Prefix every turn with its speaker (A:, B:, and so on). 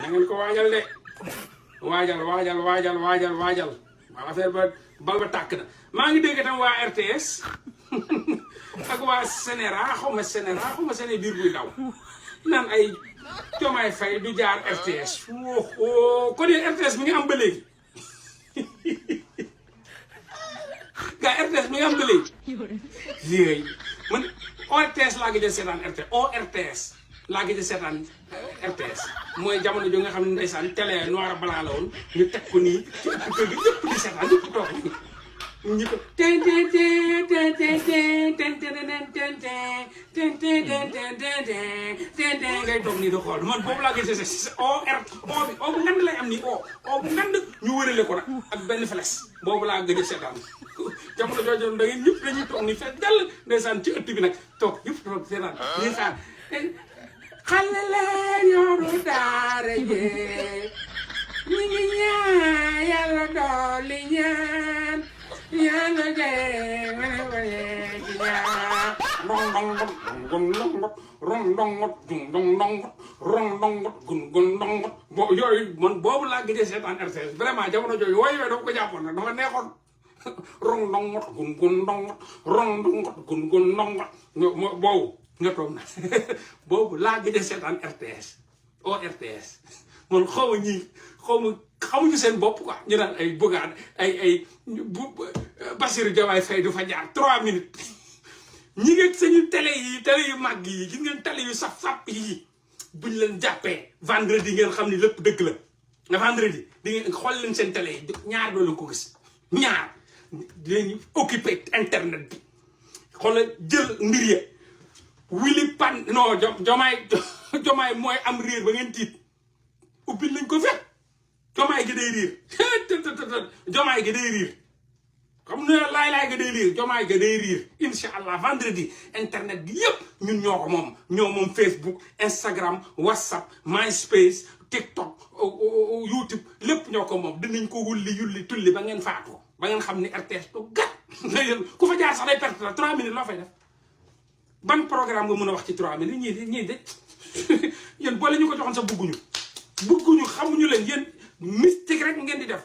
A: da ngeen ko waajal de waajal waa affaire ba bal ba tàkk na maa ngi dégg tam waa RTS ak waa Sénéra xaw ma Séné biir buy daw naan ay Diomaye Faye du jaar RTS kon yéen RTS mi ngi am ba léegi gaa RTS mi ngi am ba léegi yéey man ORTS laa gëj a seetaan RTS ORTS laa gëj a seetaan RTS mooy jamono jo nga xam ne ndeysaan télé noir et blanc la woon ñu teg ko nii ci ëpp kër gi ñëpp di seetaan ñëpp toog ñu ko ten ngay toog nii di xool man boobu laa gëj a seetaan o bu ngand lay am nii o bu ngand ñu wërale ko nag ak benn flèche boobu laa gëj a seetaan jamono jooju da ngeen ñëpp dañuy toog nii fekk dal ndeysaan ci ëtt bi nag toog ñëpp toog seetaan ñuy xaar xale leen yoru daara jee ñu ngi ñaan yàlla dooli ñaan yàlla jee wane wane ci ñaan rong dong bo yooyu man boobu laa gëj a seetaan RTS vraiment jamono jooju wooyu yooyu dafa ko jàppoon nag dafa neexoon rong dong boobu nga toog na boobu laa gëj a seetaan RTS ORTS man xamuñu seen bopp quoi ñu naan ay bëggaan ay Bassirou Diomaye Faye du fa jaar 3 minutes ñi ngi sañu télé yu màgg yi gis ngeen télé yu saf-saf yi buñ leen jàppee vendredi ngeen xam ni lépp dëgg la vendredi di ngeen xool leen seen télé yi ñaar doo leen ko gis ñaar dinañu occupé internet bi xoolal jël mbir ya wili pan non jomaay mooy am riir ba ngeen tiit ubbil nañ ko fépp jomaay gi day riir jomaay gi day riir xam ne laay ga day riir jomaay ga day riir incha allah vendredi internet bi yëpp ñun ñoo moom Facebook Instagram WhatsApp MySpace TikTok YouTube lépp ñoo ko moom dinañ ko yulli tulli ba ngeen faatoo ba ngeen xam ni RTS to gat ku fa jaar sax day perte 3 minutes loo fay def ban programme nga mën a wax ci 3 minutes ñii de yéen boole ñu ko joxoon sax bugguñu xamuñu leen yéen mystique rek ngeen di def